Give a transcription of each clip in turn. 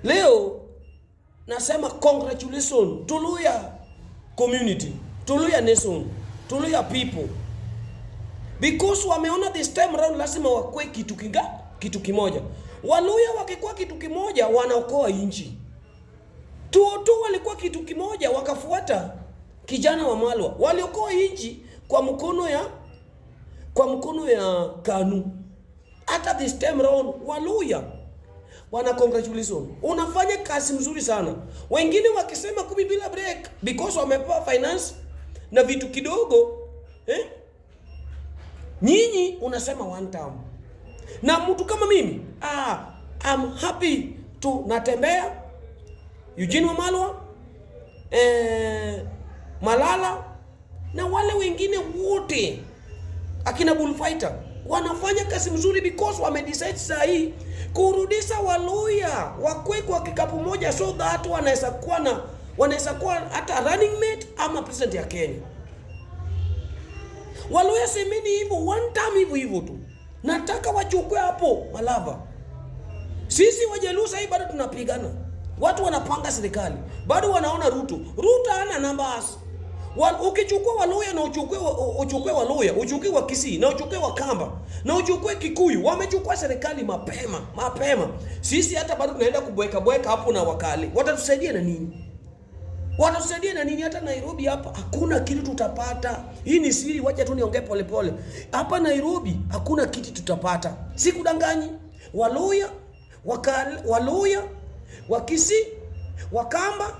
Leo nasema congratulations to Luhya community, to Luhya nation, to Luhya people, because wameona this time round lazima wakue kitu kimoja. Waluhya wakikuwa kitu kimoja, wanaokoa nchi. Tuotu walikuwa kitu kimoja, wakafuata kijana Wamalwa, waliokoa nchi kwa mkono ya KANU. Hata this time round Waluhya wana congratulations, unafanya kazi mzuri sana. Wengine wakisema 10 bila break because wamepewa finance na vitu kidogo, eh? Nyinyi unasema one term. Na mtu kama mimi, I'm happy tu natembea Eugene Wamalwa, Malala na wale wengine wote akina Bullfighter wanafanya kazi mzuri because wamedecide saa hii kurudisha Waluhya wakwe kwa kikapu moja, so that wanaweza kuwa hata running mate ama president ya Kenya. Waluhya semeni hivyo one time, hivyo hivyo tu, nataka wachukue hapo Malava. Sisi Wajaluo sahii bado tunapigana, watu wanapanga serikali bado wanaona Ruto. Ruto hana numbers. Ukichukua Waluhya na uchukue Waluhya, uchukue wa Kisii na uchukue Wakamba na uchukue Kikuyu, wamechukua serikali mapema mapema. Sisi hata bado tunaenda kubweka bweka hapo na Wakale. Watatusaidia na nini? Watatusaidia na nini? Hata Nairobi hapa hakuna kitu tutapata. Hii ni siri, wacha tu niongee polepole. Hapa Nairobi hakuna kitu tutapata, sikudanganyi. Waluhya, Wakale, Waluhya, Wakisii, Wakamba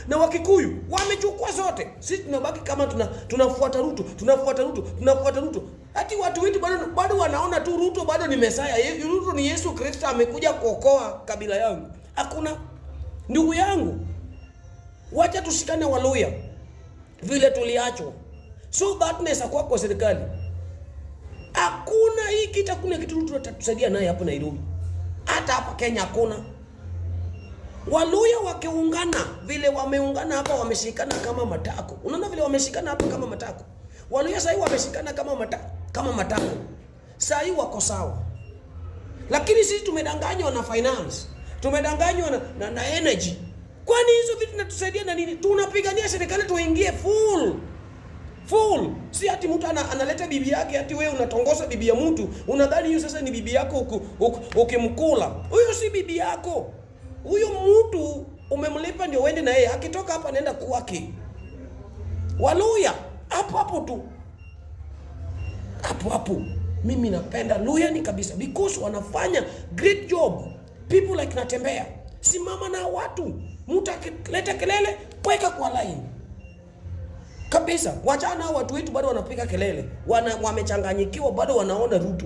na Wakikuyu wamechukua zote. Sisi tunabaki kama tunafuata Ruto, tunafuata Ruto, tunafuata Ruto. Hati watu wetu bado wanaona tu Ruto bado ni Messiah. Ruto ni Yesu Kristo amekuja kuokoa kabila yangu. Hakuna, ndugu yangu, wacha tushikane Waluhya vile tuliachwa, so that naweza kuwa kwa serikali. Hakuna hii kitu, hakuna kitu Ruto atatusaidia naye hapo Nairobi, hata hapa Kenya hakuna. Waluhya wakiungana vile wameungana hapa, wameshikana kama matako. Unaona vile wameshikana hapa kama matako. Waluhya sasa wameshikana kama matako. Sasa wako sawa, lakini sisi tumedanganywa na finance, tumedanganywa na energy. Kwani hizo vitu natusaidia na nini? Tunapigania serikali tuingie full full, si ati mtu analeta bibi yake, ati wewe unatongoza bibi ya mtu, unadhani hiyo sasa ni bibi yako ukimkula. Huyo si bibi yako. Huyo mtu umemlipa ndio uende na yeye, akitoka hapa anaenda kwake. Waluhya hapo hapo tu, hapo hapo. Mimi napenda Luhya ni kabisa because wanafanya great job. People like Natembea, simama na watu, mtu akileta kelele weka kwa line kabisa. Wachana hao watu wetu bado wanapiga kelele, wamechanganyikiwa, bado wanaona Ruto.